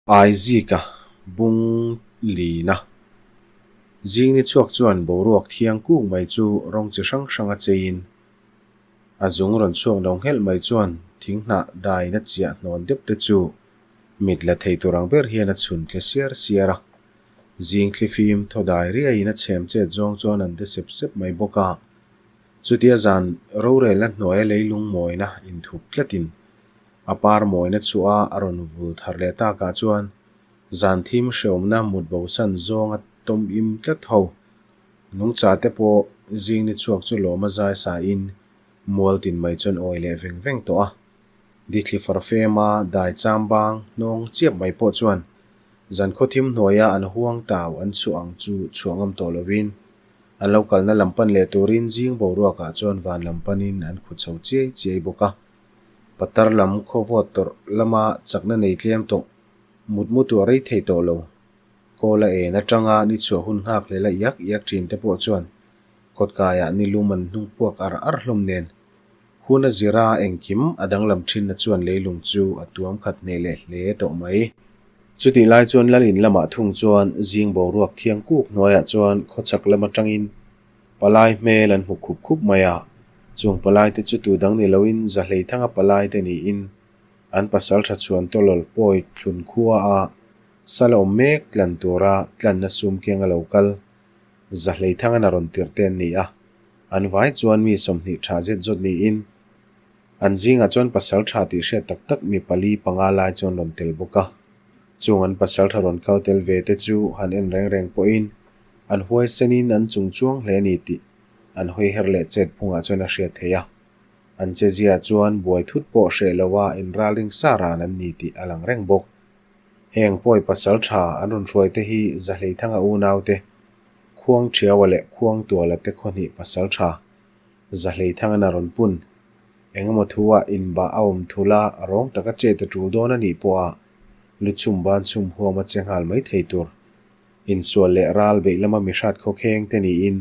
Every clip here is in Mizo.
Aizika bung lina zing ni chhuak chuan boruak thiang kuk mai chu rawng chi hrang hrang a cheiin a zung rawn chhuak lo nghelh mai chuan thing hnah daina chiah hnawn deuh te chu mit la thei tur ang ber hian a chhun tle siar siar a. Zing thlifim thaw dai riaiin a chhem chet zawng chuan an de sep sep mai bawk a. Chutia zan rorelna hnuaia leilung mawina inthup tlatin A par mawina chhuah a rawn vul thar leh takah chuan zan thim hreawmna mut bosan zawnga tawm im tlat ho. Nungcha te pawh zing ni chhuak chu lawm a zai sain mual tin mai chuan awi leh veng veng tawh a. Dithli farfema dai cham bang hnawng chiap mai pawh chuan zan khawthim hnuaia an huang tau an chhuah ang chu chhuah ngam tawh lovin an lo kalna lam pan leh turin zing boruakah chuan van lam panin an khu chho chiai chiai bawk a. Patar lam khawvawt tawrh lama chakna nei tlem tawh, mutmu tuah rei thei tawh lo. Kawl a en atanga ni chhuah hun nghak hlel a iak iak thin te pawh chuan kawtkaiah ni lum an hnung puak ar ar hlawm nen hun a zira engkim a danglam thinna chuan leilung chu a tuam khat hneh leh hle tawh mai. Chutih lai chuan lal in lamah thung chuan zing boruak thiang kuk hnuaiah chuan khawchhak lam atangin Palai hmel an hmu khup khup mai a, chung palai te chu tu dang ni loin Zahleithanga palai te niin an pasal tha chhuan tawlawl pawi thlun khua a sal a awm mek tlan tura tlanna sum keng a lo kal Zahleithangan a rawn tirh te an ni a, an vai chuan mi 20 tha zet zawt niin an zingah chuan pasal tha tih hriat tak tak mi pali panga lai chuan rawn tel bawk a. Chung an pasal tha rawn kal tel ve te chu han en reng reng pawhin an huaisenin an chung chuang hle a ni tih an hawi her leh chet phungah chuan a hriat theih a. An chezia chuan buai thut pawh hreh loha inralring sa ran an ni tih a lang reng bawk. Heng pawi pasal tha an rawn hruai te hi Zahleithanga unaute, Khuangthiaua leh Khuangtuala te khawhnih pasal tha Zahleithangan a rawn pun. Engemaw thu-ah inbah a awm thul a, rawng taka chet a tul dawn a nih pawha lu chhum ban chhum huam a che nghal mai thei tur. Insual leh ral beih lama mi hrat khawkheng te niin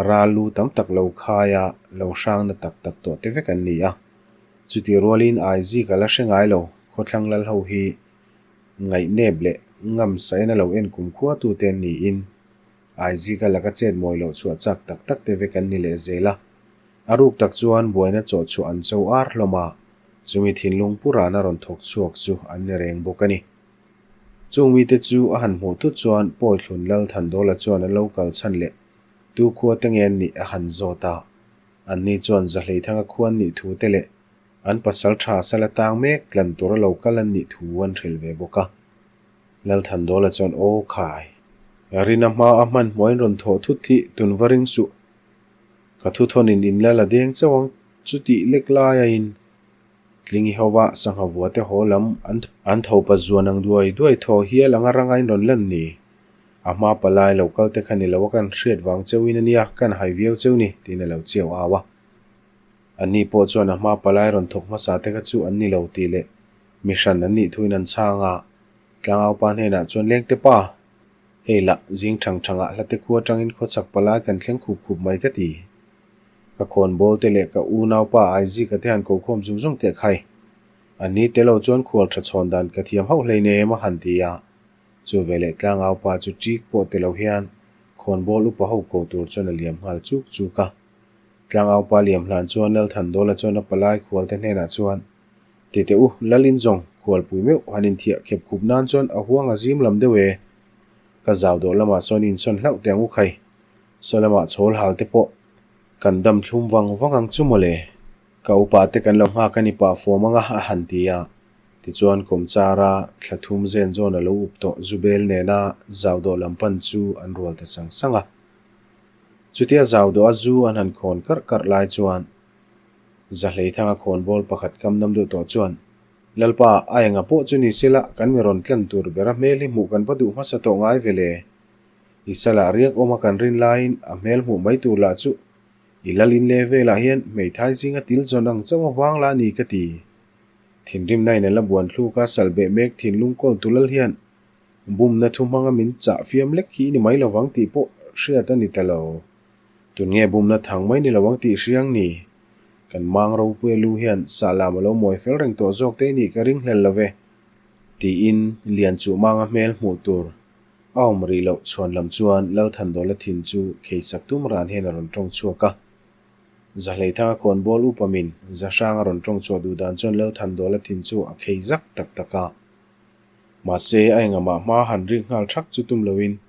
ral lu tam tak lo khaia lo hrangna tak tak tawh te vek an ni a. Chutih rualin Aizik a la hre ngai lo, khawthlang lal ho hi ngaihnep leh ngam saina lo en kum khua tute an niin Aizika laka chet mawi loh chhuah chak tak tak te vek an ni leh zel a. A ruk tak chuan buaina chawh chhuah an cho ar hlawm a, chumi thinlung purana rawn thawk chhuak chu an ni reng bawk a ni. Chung mite chu a han hmuh tut chuan Pawithlun Lal Thandawla chuan an lo kal chhan leh tu khua te nge an nih a han zawt a. Anni chuan Zahleithanga khua an nih thu te leh an pasal tha sala tang mek tlan tura lo kal an nih thu an hrilh ve bawk a. Lal Thandawla chuan aw khai. Rina hma a hmanhmawh in rawn thawh thut hi tun va ring suh. Ka thuthawn in in la la deng chauh ang chu tih lek lai a in Tlingi hova sangha vua te haw lam an an tho pa zuan ang duai duai thaw hial anga ranga in rawn lan ni. A hma palai lo kal te kha ni lo a kan hriat vang cheu in ania kan hai viau cheu ni tiin a lo chiau au a. Anni pawh chuan a hma palai rawn thawk hmasa te kha chu an ni lo tih leh mi hran an nih thuin an chhang a. Tlangaupa hnenah chuan Lengte pa, hei lah zing thang thangah hlate khu atangin khawchhak palai kan thleng khup khup mai ka ti. Ka khawnbawl te leh ka unaupa Isaac-a te han kokhawm zung zung teh khai. An ni te lo chuan khual tha chhawn dan ka thiam hauh hlei nem a han ti a. Chu veleh tlangaupa chu ṭik pawh ti lo hian khawnbawl upa ho ko tur chuan a liam nghal chuk chuk a. Tlangaupa liam hlan chuan Lalthandawla chuan a palai khual te hnenah chuan, Ti teh u, Lalin zawng khualpui meuh han inthiah khep khup nan chuan a huang a zim lam deuh e. Ka zau dawh lamah sawn insawn hlauh teh ang u khai. Saw lamah chhawl hal te pawh kan dam thlum vang vang ang chu mawle. Ka upa te kan lo nghak a ni pah fawm anga a han ti a. Tichuan kawmchara thla thum zen zawn a lo up tawh Zubel nena zau dawh lam pan chu an rual ta sang sang a. Chutia zau dawh a zu an han khawn karh karh lai chuan Zahleithanga khawnbawl pakhat kam nam duh tawh chuan, Lalpa, a enga pawh chu ni sela kan mi rawn tlan tur bera hmel hi hmuh kan va duh hmasa tawh ngai ve le. I salah riak awma kan rin laiin a hmel hmuh mai tur lah chu i lal in le velah hian hmeithai zinga til zawn ang chauh avang lah a ni ka ti. Thinrimna in a la buan thluk a sal beh mek thinlung kawl tu lal hian bumna thu hmanga min chah fiam lek hi i ni mai lovang tih pawh hriat a ni ta lo. Tun nge bumna thang mai ni lovang tih hriang ni? Kan mang ropui a lu hian sahlam a lo mawi fel reng tawh zawk te nih ka ring hlel lo ve. Tiin Lianchuhmanga hmel hmuh tur a awm rih loh chhuan lam chuan Lalthandawla thin chu kheisak tum ran hian a rawn tawng chhuak a. Zahleithanga khawnbawl upa min Zahrang a rawn tawng chhuah duh dan chuan Lalthandawla thin chu a khei zak tak tak a. Mahse a engamah hma han rik nghal thak chu tum loin,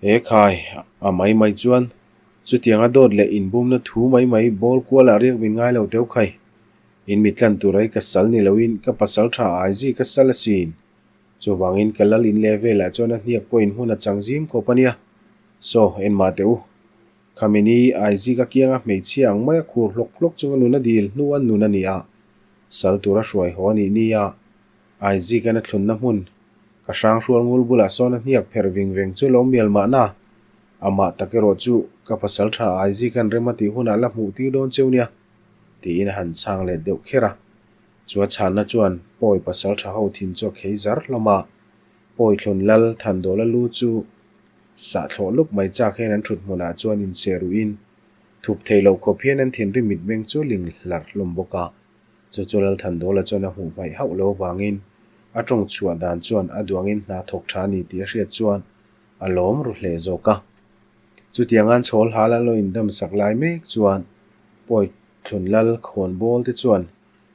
He khai, a mai mai chuan chutianga dawt leh inbumna thu mai mai bawl kualah riak min ngai lo teuh khai. In mi tlan tur ai ka sal ni loin ka pasal tha ai zi ka sal asin. Chuvangin ka lal in leh velah chuan a hniak pawhin hmun a chang zim khawp a nia. Saw, en mah teh u. Khamini Aizik a kianga hmeichhia ang maia khur hlawk hlawk chunga nun a dil hnu a nun a ni a, sal tura hruai haw a nih nia. Aizik-an a thlunna hmun, ka hrang hrual ngul bulah sawn a hniak pherh ving veng chu lo mial mahna. Amah tak erawh chu ka pasal tha Aizik-an rem a tih hunah la hmuh tir dawn cheu nia, tiin a han chhang let deuh kher a. Chu a chhanna chuan Pawi pasal tha ho thin chu a khei zar hlawm a. Pawi thlun lal Thandawla lu chu Sah thlawh luk mai chak hian an thut hmunah chuan incheh ruhin thup theih loh khawp hian an thinrim mitmeng chu ling hlar hlawm bawk a. Chu chu Lalthandawla chuan a hmuh hmaih hauh lo vangin a tawng chhuah dan chuan a duangin hna thawk tha a ni tih a hriat chuan a lawm ru hle zawk a. Chutianga'n chhawl hal an lo indam sak lai mek chuan Pawi Thlun Lal khawn bawl te chuan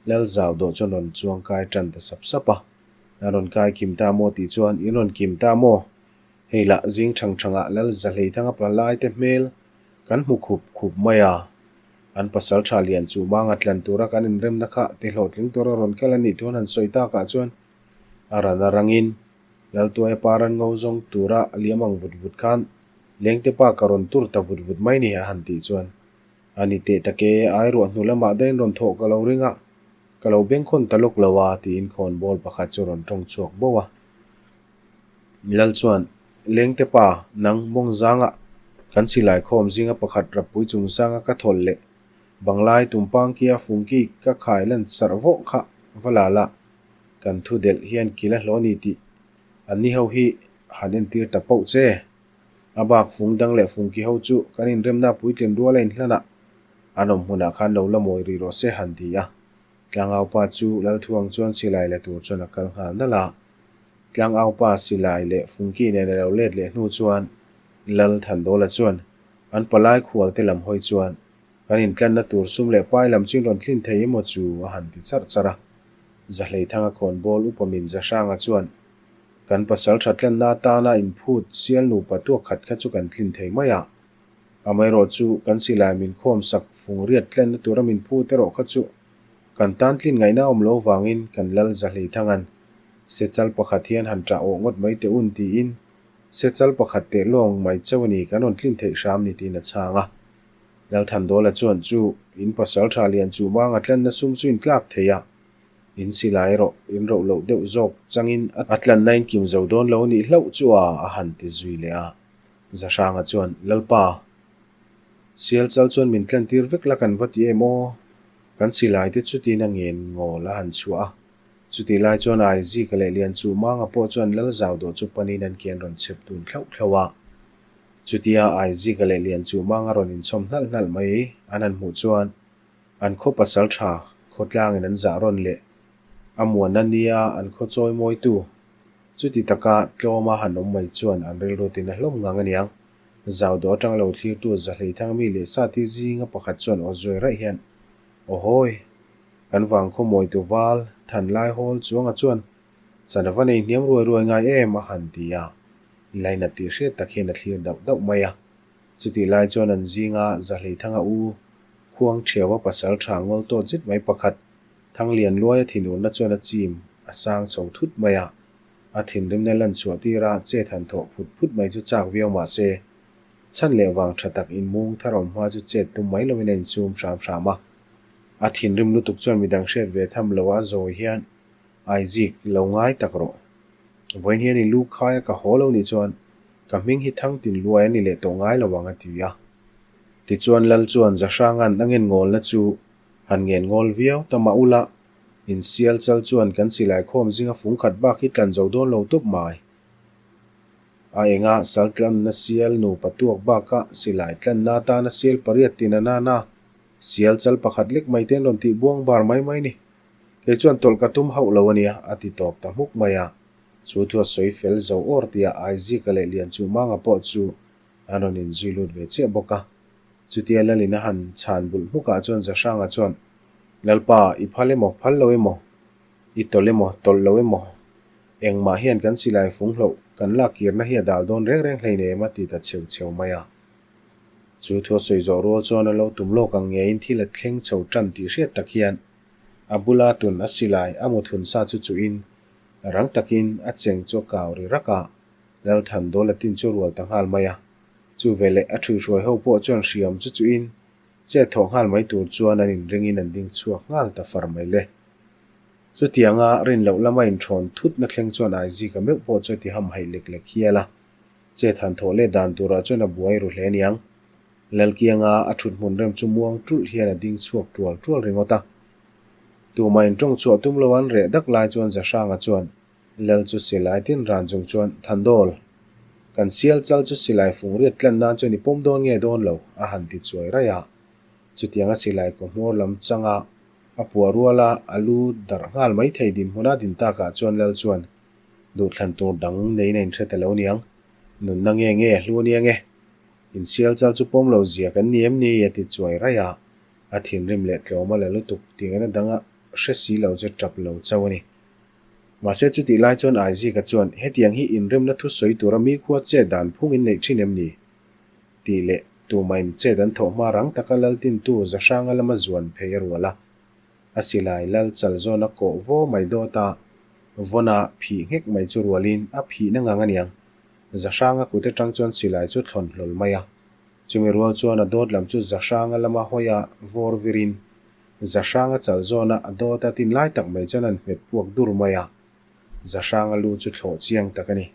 Lal zau dawh chuan rawn chuang kai tan ta sap sap a. An rawn kai kim ta maw tih chuan in rawn kim ta maw? Hei lah zing thang thangah Lal Zahleithanga palaite hmel kan hmu khup khup mai a. An pasal tha lian chu manga tlan tura kan inremna kha ti hlawhtling tura rawn kal a nih thu an han sawi takah chuan a ran a rangin Laltuaia pa ran ngo zawng tura liam ang vut vut khan Lengte pa ka rawn tur ta vut vut mai ni a han tih chuan a ni teh tak e, ai ruah hnu lamah dain rawn thawh ka lo ring a, ka lo bengkhawn ta lawk lo a tiin khawnbawl pakhat chu rawn tawng chhuak bauh a. Lal chuan, Lengte pa, nang mawng zangah kan silai khawm zinga pakhat rappui chungchanga ka thawlh leh banglai tumpang kia fungki ka khai lan sarh vawh kha va la la, kan thu delh hian kil a hlawh ni tih an ni ho hi han entir ta poh che. A bak fung dang leh fungki ho chu kan inremna puitlin rual a inhlanah an awm hmunah khan lo la mawi rih rawh se han ti a. Tlangaupa chu Lalthuang chuan silai la tur chuan a kal nghal nalh a. Tlangaupa silai leh fungki nen a lo let leh hnu chuan Lal Thandawla chuan an palai khual te lam hawi chuan kan intlanna tur sum leh pai lam chu in rawn tlin thei emaw chu a han ti charh charh a. Zahleithanga khawnbawl upa min Zahranga chuan kan pasal tha tlanna atana inphut sial nupa tuak khat kha chu kan tlin thei mai a. Amaherawh chu kan silai min khawm sak fung riat tlanna tura min phut erawh kha chu Kan tan tlin ngaihna awm lo vangin kan lal Zahleithangan sechal pakhat hian han ṭah awh ngawt mai teh un tiin sechal pakhat teh lawng mai chauh a ni kan rawn tlin theih hram ni tiin a chhang a. Lalthandawla chuan chu in pasal ṭha lian chu manga tlanna sum chu in tlak thei a, in silai erawh in roh loh deuh zawk changin a tlanna in kim zo dawn lo nih hlauh chu a a han ti zui leh a. Zahranga chuan Lalpa, Sialchal chuan min tlantir vek la kan va ti em aw? Kan silai te chutin a ngen ngawl a han chhuah a. Chutih lai chuan Aizika leh Lianchuhmanga pawh chuan Lalzau dawh chu panin an ke an rawn chhep dun thlauh thlauh a. Chutia Aizika leh Lianchuhmanga rawn inchhawm hnalh hnalh mai an han hmuh chuan an khaw pasal tha khawtlangin an zah rawn leh a muanna nia an khaw chawi mawitu chuti taka tlawma han awm mai chuan an rilru tin a hlawm ngang aniang. Zau dawh atanga lo thlirtu Zahleithang mi leh Sati zinga pakhat chuan aw zuai raih hian, Aw hawi! Kan vangkhaw mawitu val than lai hawl chuanga chuan chan a va nei hniam ruai ruai ngai em? a han ti a, lainat tih hriat tak hian a thlir dauh dauh mai a. Chutih lai chuan an zinga Zahleithanga u Khuang Thiaua pasal tha ngawl tawt zet mai pakhat Thanglian Luaia thinurna chuan a chim a sang chho thut mai a. A thinrimna lan chhuah tira chet han thawh phut phut mai chu chak viau mah se, chhan leh vang tha tak in mung thar awm hma chu chet tum mai loin a insum hram hram a. A thinrim lutuk chuan midang hriat ve tham lo a zawi hian Aizik lo ngai tak rawh. Vawiin hian i lu khai a ka haw lo nih chuan ka hming hi thang tin luai a ni leh tawh ngai lo ang a ti a. Tichuan Lal chuan Zahranga'n a ngen ngawlna chu han ngen ngawl viau ta mah ula Insial chal chuan kan silai khawm zinga fung khat bak hi tlan zo dawn lo tawp mai. A enga sal tlanna sial nupa tuak baka silai tlanna atana sial pariat tin a nana sial chal pakhat lek mai te an rawn tih buang bar mai mai ni. Kei chuan tawlh ka tum hauh lo a nia, a ti tawp ta hmuk mai a. Chu thu a sawi fel zo awr tihah Aizika leh Lianchuhmanga pawh chu an rawn inzui lut ve chiah bawk a. Chutia Lalin a han chhan bulh hmukah chuan Zahranga chuan, Lalpa, i phal emaw, phal lo emaw? I tawlh emaw, tawlh lo emaw? Engmah hian kan silai fung hloh kan lak kirna hi a dal dawn reng reng hleinem a ti ta cheu cheu mai a. Chu thu a sawi zawh rual chuan a lo tum lawk ang ngeiin thil a thleng chho tan tih hriat tak hian a bula tun a silai a muthun sa chu chuhin rang takin a cheng chu a kau ri rak a, Lalthan dawl a tin chu a rual ta nghal mai a. Chu veleh a ṭhuihruai ho pawh chuan hriam chu chuhin chet thawh nghal mai tur chuan an inringin an ding chhuak nghal ta far mai le. Chutianga rin loh lama inṭhawn thutna thleng chuan Aizika meuh pawh chu a ti hamhaih lek lek hial a. Chet han thawh leh dan turah chuan a buai ru hle aniang. Lalkianga a thut hmun rem chu muang ṭulh hian a ding chhuak ṭual ṭual ringawt a. Tumah in ṭawng chhuah tum lo an reh dak lai chuan Zahranga chuan Lal chu silai tin ran chung chuan Thandawl, kan sial chal chu silai fung riat tlan nan chuan i pawm dawn nge dawn lo? a han ti chuai raih a. Chutianga silai kaw hmawr lam changa a puah ruala a lu darh nghal mai thei dinhmuna din takah chuan Lal chuan Duhthlan tur dang neiin a inhre ta lo niang. Nunna nge nge a hlu ania nge? Insial chal chu pawm lo zia kan ni em ni? a ti chuai raih a. A thinrim leh tlawm a la lutuk tih a dang a hre si lo chu tap lo chauh a ni. Mahse chutih lai chuan Aizika chuan hetiang hi inremna thu sawi tura mi khua chet dan phung in neih thin em ni? tih leh tumain chet an thawh hma rang taka Laltintu Zahranga lama zuan phei a rual a. A silai lal chal zawn a kawh vaw mai dawt a, vawn a phih nghek mai chu rualin a phih na ngang aniang. Zahranga kut atang chuan silai chu thlawn hlawl mai a. Chumi rual chuan a dawt lam chu Zahranga lama hawi a vawr virin Zahranga chal zawn a a dawt a tin lai tak mai chuan an hmet puak dur mai a. Zahranga lu chu thlawh chiang tak a ni.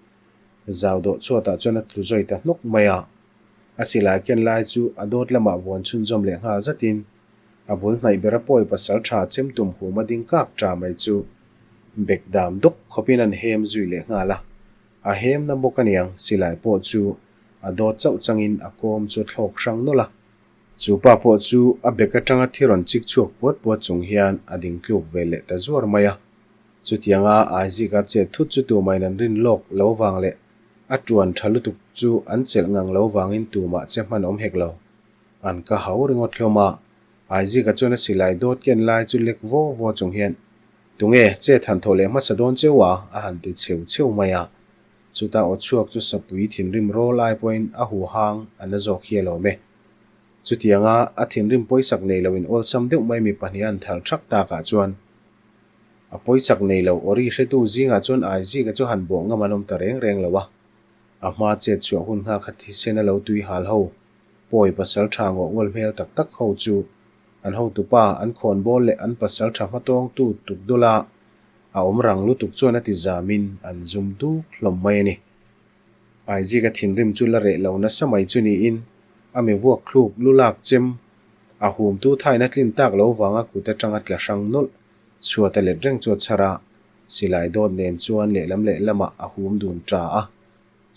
Zau dawh chhuatah chuan a tlu zawi ta hnawk mai a. A silai ken lai chu a dawt lamah vuan chhunzawm leh nghal zatin A bul hnaih bera pawi pasal tha chem tum hum a ding kak ta mai chu bek dam dawk khawpin an hem zui leh nghal a. A hem na bawk aniang silai pawh chu a dawt chauh changin a kawm chu a thlawk hrang nawlh a. Chu pa pawh chu a bek atanga thi rawn chik chhuak puat puat chung hian a ding tluk ve leh ta zuar mai a. Chutianga Aizika chet thut chu tumahin an rin lawk lo vang leh a tuan tha lutuk chu an chelh ngang lo vangin tumah che hman awm hek lo. An ka hau ringawt hlawm a, Aizika chuan a silai dawt ken lai chu lek vaw vaw chung hian, Tunge, chet han thawh leh hmasa dawn cheu a? a han ti cheu cheu mai a. Chutah aw chhuak chu sapui thinrim rawl ai pawhin a hu hang a na zawk hi a lawm e. Chutianga a thinrim pawisak nei loin awlsam deuh mai mi pahnih an thal thak takah chuan a pawisak nei lo awri hretu zingah chuan Aizika chu han bawh ngam an awm ta reng reng lo a. A hma chet chhuah hun nghak kha thisen a lo tui hal ho. Pawi pasal tha ngawh ngawl hmel tak tak ho chu an hotupa an khawn bawl leh an pasal tha hmatawngtu tuk dawla a awm rang lutuk chuan a ti zamin an zum duk hlawm mai a ni. Aizika thinrim chu la reh lo nasa mai chu niin a mi vuak thluk lu lak chem a humtu thaina tlin tak lo vanga kut atanga tla hrang nawlh chhuat a let reng chu a chhar a, silai dawt nen chuan lehlam lehlamah a hum dun ta a.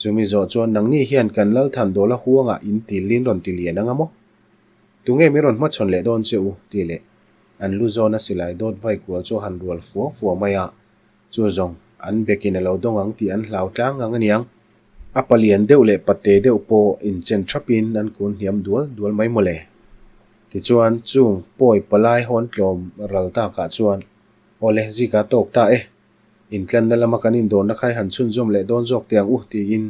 Chumi zawh chuan nangni hian kan Lalthan Dawla huangah in tilin rawn ti lian anga maw? Tunge min rawn hmachhawn leh dawn che u? tih leh an lu zawna silai dawt vai kual chu a han rual fua fua mai a, chu zawng an bekin a lo dawng ang tih an hlau tlang ang aniang. A palian deuh leh pate deuh pawh inchen thapin an kun hniam dual dual mai mawle. Tichuan chung pawi palai hawn tlawm ral takah chuan awle zika tawk ta e. Intlanna lama kan indawrna kha i han chhunzawm leh dawn zawk teh ang u tiin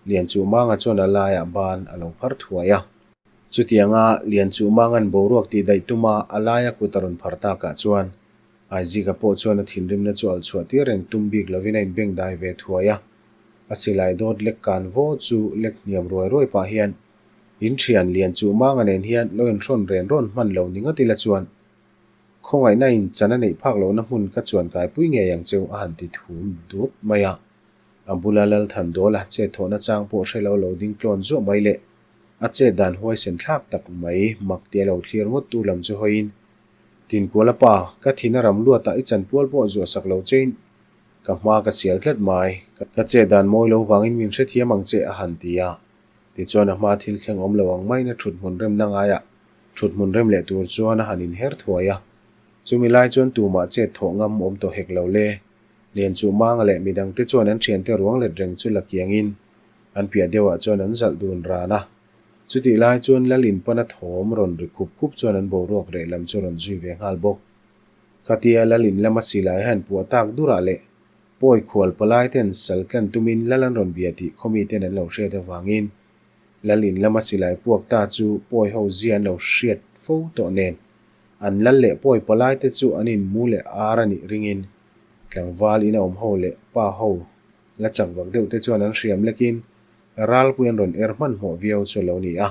Lianchuhmanga chuan a laiah ban a lo phar thuai a. Chutianga Lianchuhmanga'n boruak tih daih tuma a laia kut a rawn phar takah chuan Aizika pawh chuan a thinrimna chu alh chhuah tir reng tum bik lovin a inbeng dai ve thuai a. A silai dawt lek kan vaw chu lek hniam ruai ruai pah hian In thian Lianchuhmanga nen hian lo inhrawn ren rawn hman lo ni ngawt ila chuan Khawngaihna in chan a neih phak lohna hmun ka chuan kaipui ngei ang cheu a han ti thum dut mai a. A bula Lalthan Dawla chet thawhna chang pawh hre lo lo ding tlawn zuah mai leh a chet dan huaisen thlak tak mai mak tia lo thlir ngawt tu lam chu hawiin Tinkuala pa, ka thin a ram luatah i chanpual pawh zuah sak lo chein ka hma ka sial tlat mai, ka chet dan mawi lo vangin min hrethiam ang che a han ti a. Tichuan a hma thil thleng awm lo ang maiin a thut hmun remna ngaiah Thut hmun rem leh tur chuan a han inher thuai a. Chumi lai chuan tumah chet thawh ngam awm tawh hek lo le. Lianchuhmanga leh midangte chuan an thiante ruang let reng chu la kiangin an piah deuhah chuan an zalh dun ran a. Chutih lai chuan Lal inpana thawm rawn ri khup khup chuan an boruak reh lam chu rawn zui ve nghal bawk. Khatia Lal in lama silai a han puah tak durah leh pawi khual palai ten sal tlan tumin Lal an rawn bia tih khawmi ten an lo hriat avangin Lal in lama silai puak ta chu pawi ho zia an lo hriat fo tawh nen an Lal leh pawi palai te chu an in mu leh ar a nih ringin tlangval ina awm ho leh pa ho la chak vak deuh te chuan an hriam lekin ralpui an rawn er hmanhmawh viau chu a lo ni a.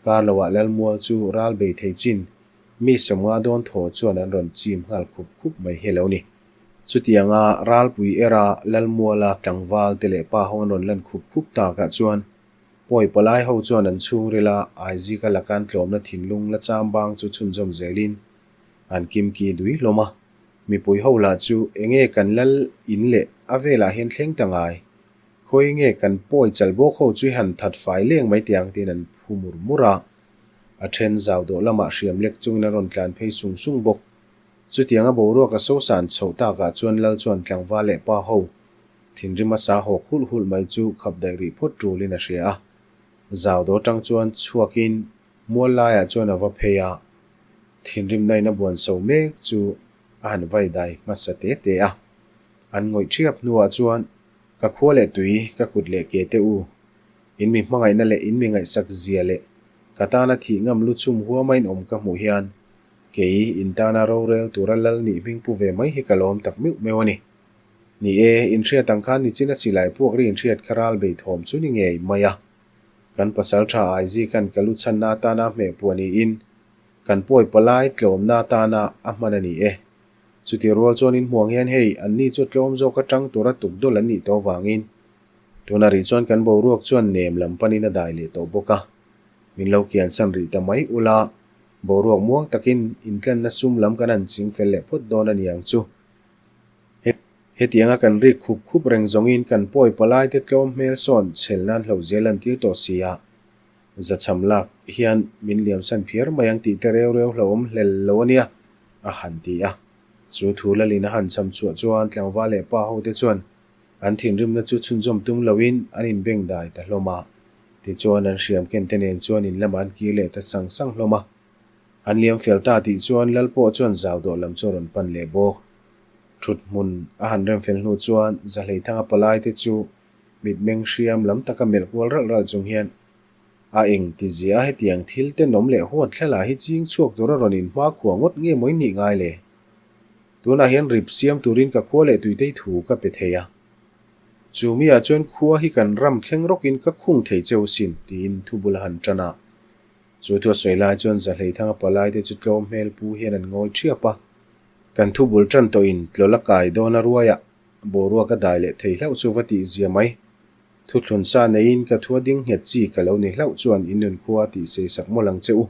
Kar loah Lalmual chu ral bei thei chin mi sawmnga dawn thaw chuan an rawn chim nghal khup khup mai hi a lo ni. Chutianga ralpui era Lalmuala tlangval te leh pa ho an rawn lan khup khup takah chuan pawi palai ho chuan an chhungrila Aizika lakan tlawmna thinlung la chambang chu chhunzawm zelin an kimki dui hlawm a. Mipui ho lah chu enge kan lal in leh a velah hian thleng ta ngai? Khawi nge kan pawi chal bawk ho chu i han that fai leng mai teh ang tiin an phu mur mur a. A then zau dawh lamah hriam lek chungin a rawn tlan phei sung sung bawk. Chutianga boruak a sosan chhoh takah chuan lal chuan tlangval leh pa ho thinrim a sa hawk hulh hulh mai chu khap daih rih phawt tulin a hria a. Zau dawh atang chuan chhuakin mual laiah chuan a va phei a. Thinrimna in a buan so mek chu a han vai dai hmasa te te a. An ngawih thiap hnuah chuan Ka khua leh tui, ka kut leh ke te u. In mi hmangaihna leh in mi ngaihsak zia leh ka tana thih ngam lu chhum huama in awm ka hmuh hian kei in tana rorel tura lal nih hming pu ve mai hi ka lawm tak meuh meuh a ni. Ni e, in hriat ang khan nichin a silai puak ri in hriat kha ral bei thawm chu ni ngei mai a. Kan pasal tha Aizikan ka lu chhanna atana hmeh puah niin kan pawi palai tlawmna atana a hman a ni e. Chutih rual chuan in hmuang hian hei an ni chu tlawm zawk atang tura tuk dawlh an nih tawh avangin tuna rih chuan kan boruak chuan nem lam panin a dai leh tawh bawk a. Min lo kiansan rih ta mai ula, boruak muang takin intlanna sum lam kan han ching fel leh phawt dawn a ni ang chu. Hetianga kan rik khup khup reng zawngin kan pawi palai te tlawm hmel sawn chhel nan hloh zel an tir tawh si a, zachham lak hian min liamsan phiar mai ang tih te reu reu hlauhawm hlel lo a nia. a han ti a. Chu thu lalin a han cham chhuah chuan tlangval leh pa hote chuan an thinrimna chu chhunzawm tum loin an inbeng dai ta hlawm a. Tichuan an hriam ken te nen chuan in lamah an kir leh ta sang sang hlawm a. An liam fel ta tih chuan lal pawh chuan zau dawh lam chu a rawn pan leh bawk. Thut hmun a han rem fel hnu chuan Zahleithanga palai te chu mitmeng hriam lam taka melh kual ralh ralh chung hian A eng ti zia hetiang thil tenawm leh huat thlela hi ching chhuak tura rawn inhma khua ngawt nge mawi nih ngai le? Tunah hian rip siam turin ka khua leh tuitei thu ka pe thei a. Chu miah chuan khua hi kan ram thleng rawkin ka khung thei cheu sin tiin thu bul a han tan a. Chu thu a sawi lai chuan Zahleithanga palai te chu tlawm hmel pu hian an ngawi thiap a. Kan thu bul tan tawhin tlawlh a kai dawn a ruaiah boruak a dai leh thei hlauh chu va tih zia mai. Thuthlun sa neiin ka thua ding nghet chi ka lo ni hlauh chuan in nun khua tih sei sak mawlh ang che u.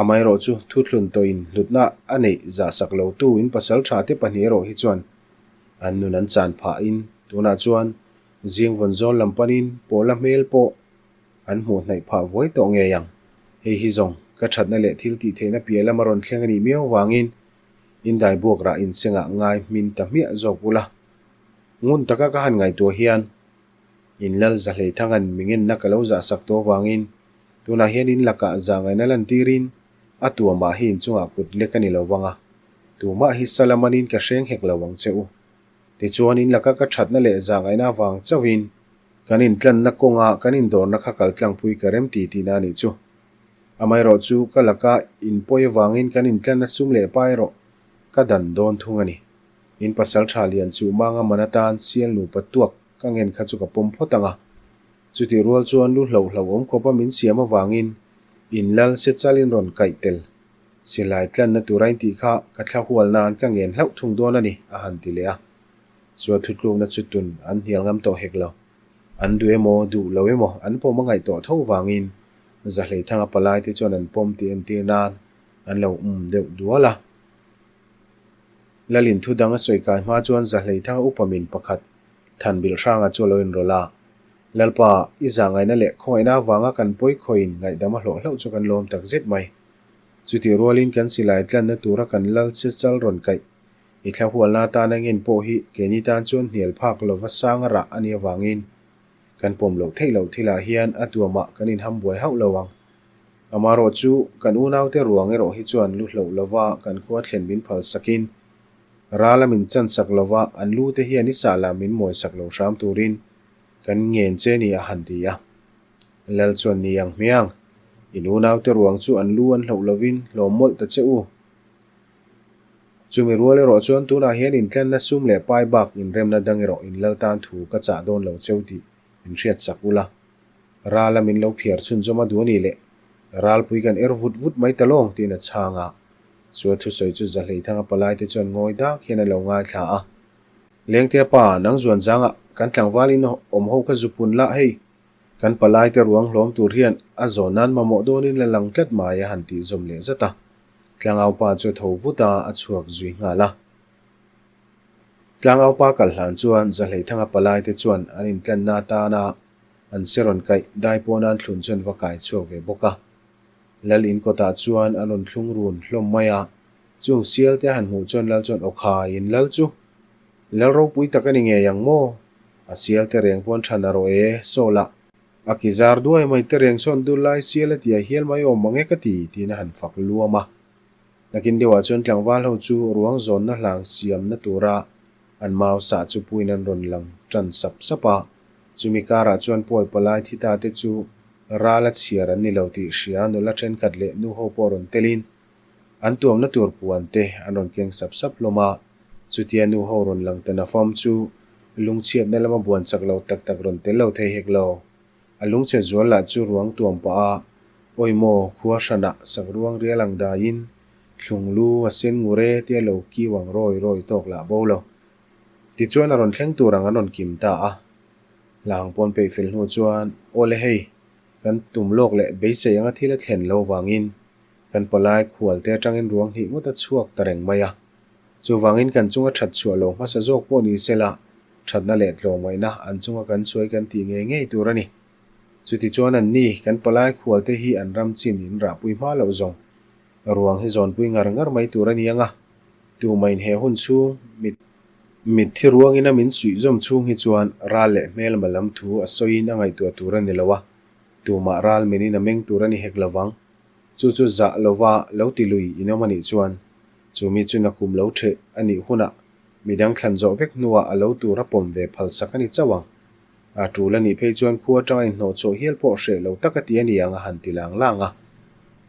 Amaherawh chu thuthlun tawhin hlutna a neih zah sak lo tu in pasal tha te pahnih erawh hi chuan an nun an chan phahin tunah chuan zing vawn zawl lam panin pawla hmel pawh an hmuh hnaih phah vuai tawh ngei ang. Hei hi zawng ka thatna leh thil tih theihna piah lama rawn thleng a nih miau vangin in dai buak rah insengah ngai hmin ta hmiah zawk ula. Ngun taka ka han ngaihtuah hian in lal za hlei thang an mingenna ka lo zah sak tawh avangin tunah hian in lakah zah ngaihna lantirin a tuamah hi inchungah kut lek a ni lo vang a, tumah hi sala manin ka hreng hek lo ang che u. Tichuan in laka ka thatna leh zah ngaihna avang chauhin kan intlanna kawnga kan indawrna kha kaltlangpui ka rem ti tihna a nih chu. Amaherawh chu ka laka inpawi avangin kan intlanna sum leh pa erawh ka dan dawn thung a ni. In pasal tha lian chu manga man atan sial nupa tuak ka ngen kha chu ka pawm phawt ang a. Chutih rual chuan lu hloh hloh awm khawpa min siam avangin in lal se chalin rawn kaih tel. Silai tlanna tura in tih kha ka thla hual nan ka ngen hlauh thung dawn a ni, a han ti leh a. Chua thutlukna chu tun an hnial ngam tawh hek lo. An duh emaw, duh lo emaw an pawm a ngaih tawh tho vangin Zahleithanga palai te chuan an pawm tih entir nan an lo um deuh dual a. Lalin thu dang a sawi kai hma chuan Zahleithanga upa min pakhat Thanbilh Hranga chu a lo inrawlh a. Lalpa, i zahngaihna leh khawngaihna avanga kan pawi khawiin ngaihdam a hlawh hlauh chu kan lawm tak zet mai. Chutih rualin kan silai tlanna tura kan lal che chal rawn kaih i thla hualna atana ngen pawh hi keini tan chuan hnial phak lova sang a rah a nih avangin kan pawm loh theih loh thilah hian a tuamah kan inham buai hauh lo ang. Amaherawh chu kan unaute ruang erawh hi chuan lu hloh lova kan khua thlen min phal sakin ral a min chan sak lova an lu te hian i sah lah min mawi sak lo hram turin kan ngen che ni a han ti a. Lal chuan ni ang hmiang, in unaute ruang chu an lu an hloh lovin hlawm mawlh ta che u. Chumi rual erawh chuan tunah hian intlanna sum leh pai bak inremna dang erawh in lal tan thu ka chah dawn lo cheu tih min hriat sak ula. Ral a min lo phiar chhunzawm a duh a nih leh ralpui kan er vut vut mai ta lawng tiin a chhang a. Chu a thusawi chu Zahleithanga palaite chuan ngawi dak hian a lo ngaithla a. Lengtea pa, nang zuan zangah kan tlangval in awm ho kha zu pun lah hei. Kan palaite ruang hlawm tur hian a zawn nan mamawh dawnin la lang tlat mai a han tih zawm leh zat a. Tlangau pa chu a tho vut a, a chhuak zui nghal a. Tlangau pa kal hlan chuan Zahleithanga palaite chuan an intlanna atana an se rawn kaih dai pawn an thlun chuan va kai chhuak ve bawk a. Lal in kawtah chuan an rawn thlung run hlawm mai a, chung sial te a han hmuh chuan Lal chuan aw khai in Lal chu Lal ropui tak a ni ngei ang maw? A sial te reng pawn than a rawh e, saw lah. A ki zar duai mai te reng sawn dul lai sial a tia hial mai awm mang e ka ti, tiin a han fak luam a. Nakin deuhah chuan tlangval ho chu ruang zawnna hlang siamna tura an mau sah chu puiin an rawn lang tan sap sap a. Chumi karah chuan pawi palai thi ta te chu ral a chhiar an ni lo tih hria nula thenkhat leh nu ho pawh rawn telin an tuamna tur puan te an rawn keng sap sap hlawm a. Chutia nu ho rawn lang ta nafam chu lungchhiatna lama buan chak lo tak tak rawn tel lo thei hek lo. A lungchhe zual lah chu ruang tuam pah a, Awi maw, khua hranah sak ruang rial ang daiin thlung lu a sen ngur e tia lo kiu ang rawi rawi tawk lah bo lo. Tichuan a rawn thleng tur ang an rawn kim ta a. Hlang pawn peih fel hnu chuan, Aw le hei, kan tum lawk leh beisei anga thil a thlen lo vangin kan palai khual te atangin ruang hnih ngawt a chhuak ta reng mai a. Chuvangin kan chunga that chhuah lo hmasa zawk pawh ni sela, thatna leh tlawmngaihna an chunga kan chuai kan tih ngei ngei tur a ni. Chutichuan an ni, kan palai khualte hi an ram chin in rahpui hma loh zawng ruang hi zawnpui ngar ngar mai tur a ni ang a. Tumain he hun chhung mit mitthi ruangin a min suih zawm chhung hi chuan ral leh hmelma lam thu a sawiin a ngaihtuah tur a ni lo a, tumah ral minin a meng tur a ni hek lovang. Chu chu zah lova lo ti lui in awm a nih chuan Chu mi chu nakum lo ṭheh a nih hunah midang thlan zawh vek hnuah a lo tur a pawm ve phal sak a ni chauh ang. A ṭul a nih phei chuan khua aṭanga inhnawh chhuah hial pawh hreh lo tak a ti a ni ang a han ti lang lang a.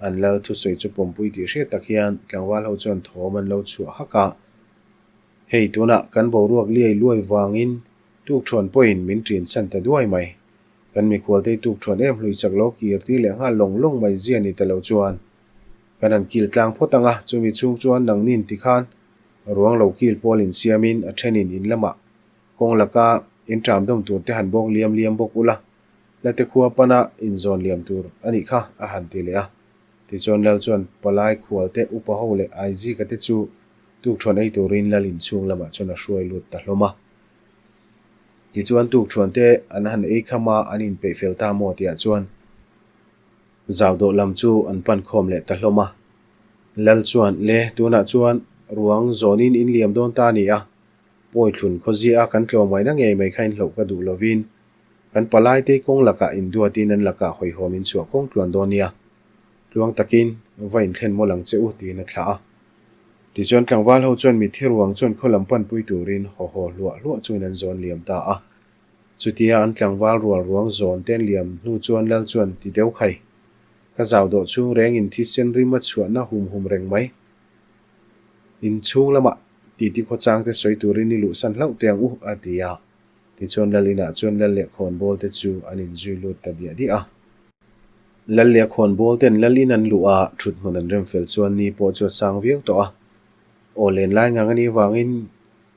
An lal thusawi chu pawmpui tih hriat tak hian tlangval ho chuan thawm an lo chhuah hak a. Hei tunah kan boruak liai luai vangin tukṭhuan pawhin min ṭin chhan ta duai mai. Kan mikhualtei tukṭhuan em hlui chak lo kir tir leh nghal lawng lawng mai zia ni ta lo chuan Kan han kil tlang phawt ang a, chumi chhung chuan nangnin tikhan ruang lo kil pawl insiamin a thenin in lamah kawng laka in ṭam dawm tur te han bawk liam liam bawk ula, Late khua pana inzawn liam tur a nih kha a han ti leh a. Tichuan Lal chuan palai khual te upa ho leh Aizika te chu tukṭhuan ei turin Lal inchhung lamah chuan a hruai lut ta hlawm a. Tichuan tukṭhuan te an han ei kham a, an inpeih fel ta maw tihah chuan Zau dawh lam chu an pan khawm leh ta hlawm a. Lal chuan, Le, tunah chuan ruang zawnin in liam dawn ta a ni a, pawi thlun khawzia a kan tlawmngaihna ngei mai kha in hlauh ka duh lovin kan palaite kawng lakah induatin an lakah hawihhawm in chhuah kawng tluan dawn nia. Tluang takin va inthlen mawlh ang che u, tiin a thlah a. Tichuan tlangval ho chuan mitthi ruang chuan khaw lam panpui turin haw haw hluah hluah chuan an zawn liam ta a. Chutia an tlangval rual ruang zawn te an liam hnu chuan Lal chuan ti deuh khai. Ka zau dawh chhung reng in thisen rim a chhuahna hum hum reng mai. In chhung lamah titi khawchang te sawi turin i luhsan hlauh teh ang u a ti a. Tichuan Lal inah chuan Lal leh khawnbawl te chu an inzui lut ta diah diah a. Lal leh khawnbawl ten Lal in an luh a, thut hmun an rem fel chuan ni pawh chu a sang viau tawh a. Aw len lai ngang a nih vangin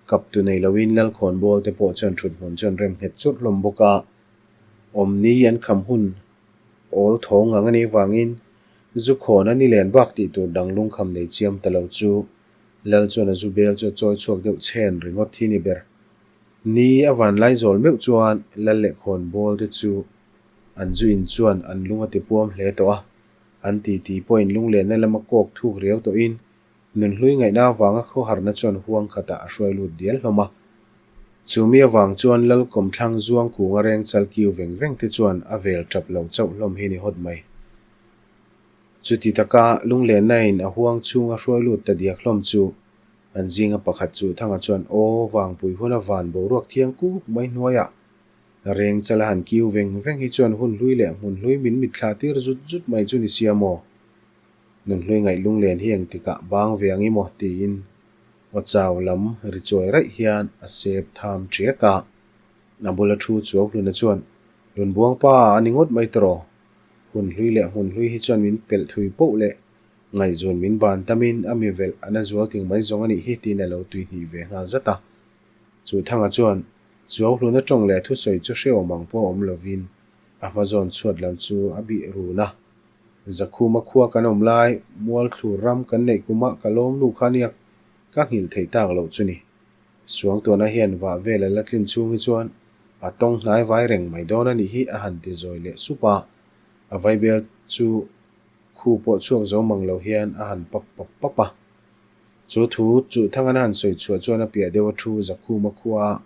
Kap tu nei loin Lalkhawn bawl te pawh chuan thuthmun chuan rem nghet churh hlawm bawk a, awmni an kham hun awl thaw ngang a nih vangin zu khawn a ni len bak tih tur dang lungkham nei chiam ta lo chu Lal chuan a zu bel chu a chawi chhuak deuh chhen ringawt hi ni ber. Ni a van lai zawl meuh chuan Lal leh khawn bawl te chu an zu in chuan an lung a ti puam hle tawh a. An titi pawhin lunglenna lama kawk thuk riau tawhin nunhlui ngaihna avanga khawharna chuan huang khatah a hruai lut dial hlawm a. Chu mi avang chuan Lal kawmthlang zuang kunga reng chal kiu veng veng te chuan a vel tap lo chauh hlawm hi ni hawt mai. Chuti taka lunglenna in a huang chhunga hruai lut ta diak hlawm chu an zinga pakhat chu Thanga chuan aw vangpui huna van boruak thiang kuk mai hnuaiah reng chal a han kiu veng veng hi chuan hun hlui leh hmun hlui min mitthla tir zut zut mai chu ni sia maw? Nunhlui ngaih lunglen hi engtikah bang ve ang i maw? tiin aw chau lam ri chuai raih hian a sep tham ṭiak a. A bula thu chuau hluna chuan, Lunbuang pa a ni ngawt mai tawh. Hun hlui leh hmun hlui hi chuan min pelh thui poh leh ngaihzawn min ban tamin a mi velh a na zual ting mai zawng a nih hi tiin a lo tuihnih ve nghal zat a. Chu Thanga chuan Chuau hluna tawng leh thusawi chu hrehawm ang pawh awm lovin a hma zawn chhuat lam chu a bih run a. Zakhuma khua kan awm lai, Mualthlur ram kan neih kumah ka lawm nu kha nia ka nghilh theih tak loh chu ni. Suangtuahna hian vah vel a la tlin chhung hi chuan a tawng hnai vai reng mai dawn a nih hi a han ti zawi leh sup a, a vaibel chu khu pawh chhuak zo mang lo hian a han pak pap pap a. Chu thu chu Thangana han sawi chhuah chuan a piah deuh a thu Zakhuma khua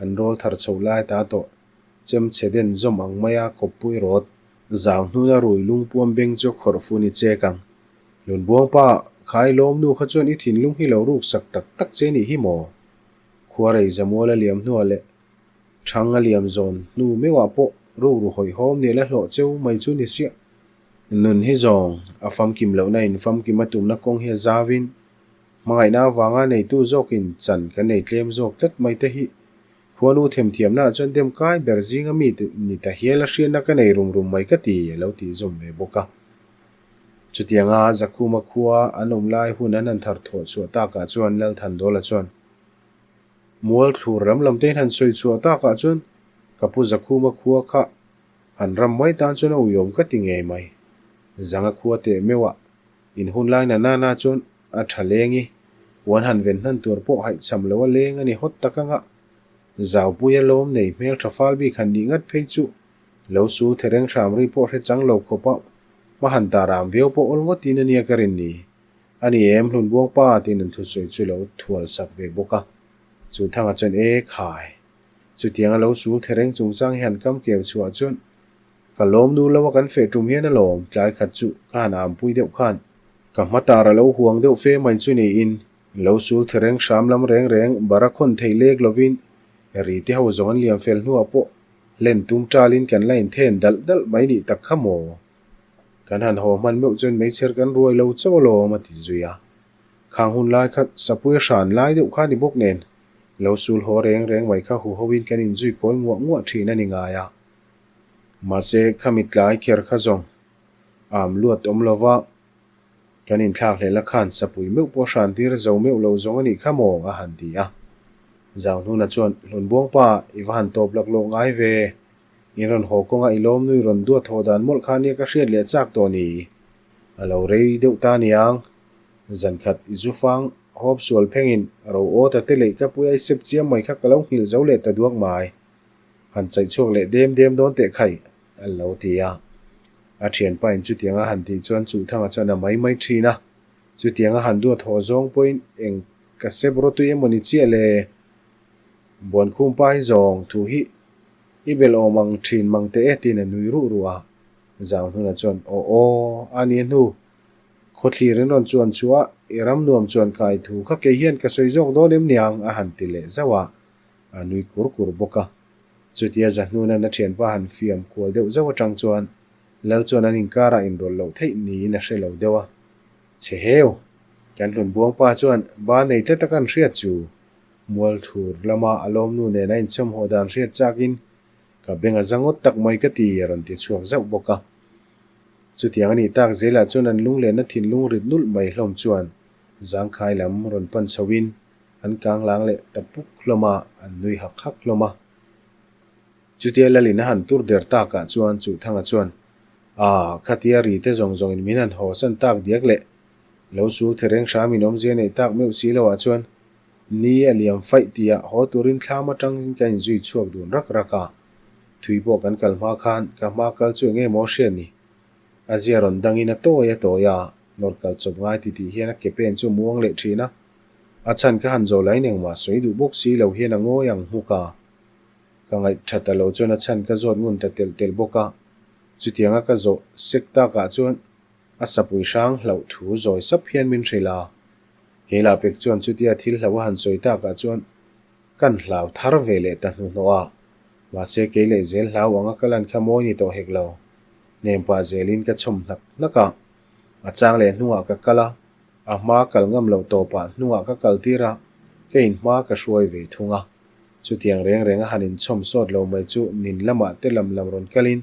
an rawl thar chho lai ta tawh chem chhe den zawm ang maia kawppui rawt zau hnuna rui lungpuam beng chu khawrh fu ni chek ang. Lunbuang pa, khai lawm nu kha chuan i thinlung hi lo ruk sak tak tak che nih hi maw? Khuarei Zamual a liam hnuah leh Thang a liam zawn hnu meuhah pawh rukru hawihhawm nih la hlawh cheu mai chu ni siah. Nun hi zawng a famkim lohna in famkim a tumna kawng hi a zavin hmangaihna avanga neitu zawkin chan kan nei tlem zawk tlat mai te hi khuanu themthiamnaah chuan dem kai ber zinga mi ni ta hial a hriatna ka nei rum rum mai ka ti a lo tih zawm ve bawk a. Chutianga Zakhuma khua an awm lai hun an han thar thawh chhuah takah chuan Lalthandawla chuan Mual thlur lam lam te in han sawi chhuah takah chuan ka pu Zakhuma khua kha han ram mai tan chuan a uiawm ka ti ngei mai. Zanga khua teh meuh ah in hun lai na nana chuan a tha leng i, puan han ven hnan tur pawh haihchham lo a leng a ni hawt tak anga Zaupuia lawm nei hmel tha fal bik han nih ngat phei chu lo sul thereng hram ri pawh hre chang lo khawp a hma han tar am viau pawh awl ngawt in a nia ka rin ni. A ni em hlun buang pa tiin an thusawi chu lo thual sak ve bawk a. Chu Thanga chuan e khai. Chutiang a lo sul thereng chungchang hian kam keu chhuah chuan ka lawm nu lo a kan feh tum hian alawm tlai khat chu ka han ampui deuh khan ka hma tar a lo huang deuh fe mai chu niin lo sul thereng hram lam reng reng bara khawn thei lek lovin ri te ho zawng an liam fel hnuah pawh hlen tum talin kan la inthen dalh dalh mai nih tak kha maw? Kan han haw hman meuh chuan meichher kan ruai lo chauh alawm a ti zui a. Khang hun lai kha sapui a hran lai deuh kha ni bawk nen lo sul haw reng reng mai kha hu hoin kan inzui kawi nguah nguah thin a ni ngai a. Mahse khami tlai kher kha zawng am luat awm lova kan inthlak hlel a khan sapui meuh pawh hran tir zo meuh lo zawng a nih kha maw a han ti a. Zauhnuna chuan Hlunbuang pa i va han tawp laklawh ngai ve. In rawn haw kawnga i lawm nui rawn duat haw dan mawlh kha nia ka hriat leh chak tawh ni. A lo rei deuh ta niang. Zan khat i zu fang hawp sual phengin ro aw ta te leih ka pui ai sep chiam mai kha ka lo nghilh zo leh ta duak mai. Han chaih chhuak leh dem dem dawn teh khai a lo ti a. A thianpa in chutianga han tih chuan Chuhthanga chuan a mai mai thin a. Chutianga han duat haw zawng pawhin eng ka sep rawtui emaw ni chiah le. Buankhum pa hi zawng thu hi I belh awm ang thin mang teh e tiin a nui ruh ruh a. Zau hnuna chuan, Aw aw, a ni a hnu. Khawthlir in rawn chuan chu a, i ram nuam chuan kai thu kha kei hian ka sawi zawk dawn em niang a han ti leh zauh a, a nui kur kur bawk a. Chutia Zahnuna'n a thianpa han fiam kual deuh zauh atang chuan Lal chuan an inkarah inrawlh loh theih niin a hre lo deuh a. Chhe heu! Kan hlun buangpa chuan ba nei tlat a kan hriat chu. Mualthur lama a lawmnu nen a inchawmhaw dan hriat chakin ka beng a za ngawt tak mai ka ti a rawn ti chhuak zauh bawk a. Chutiang a nih tak zelah chuan an lunglenna thinlung rit nulh mai hlawm chuan zangkhai lam rawn pan chhoin an kang lang leh ta puk hlawm a, an nui hak hak hlawm a. Chutia Lalin a han tur der takah chuan Chuhthanga chuan, Aa, khatia ri te zawng zawngin min han hawsan tak diak leh lo sul thereng hramin awmzia neih tak meuh si loah chuan Ni a liam faih tia haw turin thlam atangin ka inzui chhuak dun rak rak a. Thui pawh kan kal hma khan ka hma kal chu enge maw hriat ni? A zia rawn dangin a tawi a tawi a, nawr kal chawp ngai ti tih hian a ke pen chu a muang leh thin a. A chhan ka han zawh lain engmah sawi duh bawk si lo hian a ngawi ang hmuk a. Ka ngaih tha ta lo chuan a chhan ka zawt ngun ta telh telh bawk a. Chutianga ka zawh sek takah chuan a sapui hrang hlauh thu zawi sap hian min hrilh a. Keilah pek chuan chutia thil hlauh a han sawi takah chuan kan hlau thar ve leh ta hnuhnawh a. Mahse kei leh zel hlau anga ka lan kha mawi ni tawh hek lo. Nem pah zelin ka chhawm hnak hnak a. A chang leh hnungah ka kal a, a hma kal ngam loh tawpah hnungah ka kal tir a, ka inhma ka hruai ve thung a. Chutiang reng reng a han inchhawm sawt lo mai chu nin lamah te lam lam rawn kalin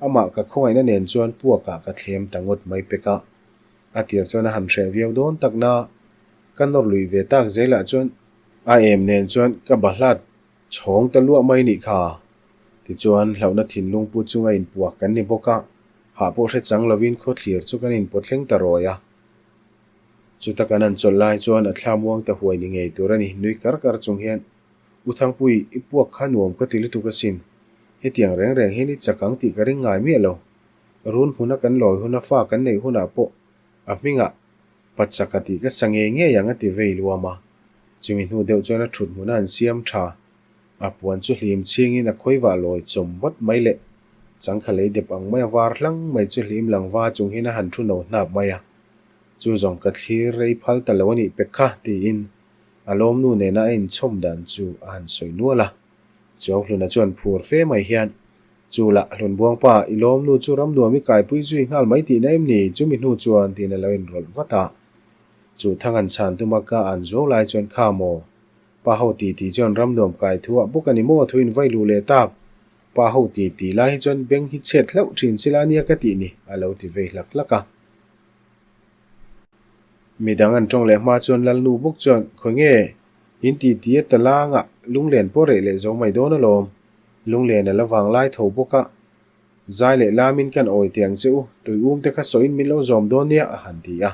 amah ka khawngaihna nen chuan puakah ka thlem ta ngawt mai pek a. A tir chuan a han hreh viau dawn tak na, ka nawr lui ve tak zelah chuan a em nen chuan ka bahlat chhawng ta luah mai nih kha. Tichuan hlauhna thinlung pu chunga inpuak kan ni bawk a, hah pawh hre chang lovin khawthlir chu kan inpawthleng ta rawi a. Chuta kan han chawlh lai chuan a thla muang ta huai ni ngei tur a ni, nui kar kar chung hian, U Thangpui, i puak kha nuam ka ti lutuk asin. Hetiang reng reng hian i chak ang tih ka ring ngai miah lo. Run hmuna kan lawi huna fa kan neih hunah pawh a hmingah Pachaka tih ka sa ngei ngei ang a ti vei luam a. Chumi hnu deuh chuan a thut hmuna an siam tha. A puan chu hlim chhingin a khawivah lawi chawm vat mai le. Changkha lei dep ang mai a var hlang mai chu hlim lang va chung hian a han thu no hnap mai a. Chu zawng ka thlir rei phal ta lo a nih pek kha tiin a lawmnu nena a inchhawm dan chu a han sawi nual a. Chuauhluna chuan phur fe mai hian Chu lah Hlunbuangpa i lawmnu chu ramnuam i kaipui zui nghal mai tihna em ni? Chumi hnu chuan tiin a lo inrawlh vat a. Chu thang an chhan tuma ka an zuau lai chuan kha maw? Pa ho ti ti chuan ramnuam kai thu ah bawk a ni maw thu in vai luh leh tak. Pa ho ti ti lai hi chuan beng hi chhet hlauh thin sila nia ka tih ni a lo ti vei hlak hlak a. Midang an tawng leh hma chuan Lalnu bawk chuan khawi nge in ti ti a talangah lunglen pawh reh leh zo mai dawn alawm. Lunglen a la vang lai tho bawk a, zai leh lamin kan awi teh ang che u, tui um te kha sawiin min lo zawm dawn nia a han ti a.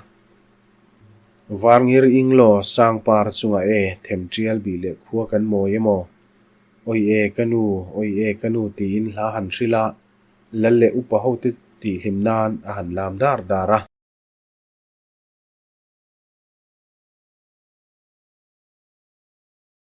Varngir Inglaw Sangpar chungah e them tial bih leh khua kan mawi emaw, Awi e ka nu, awi e ka nu tiin hla han hrilh a, Lal leh upa hote tihhlim nan a han lam dar dar a.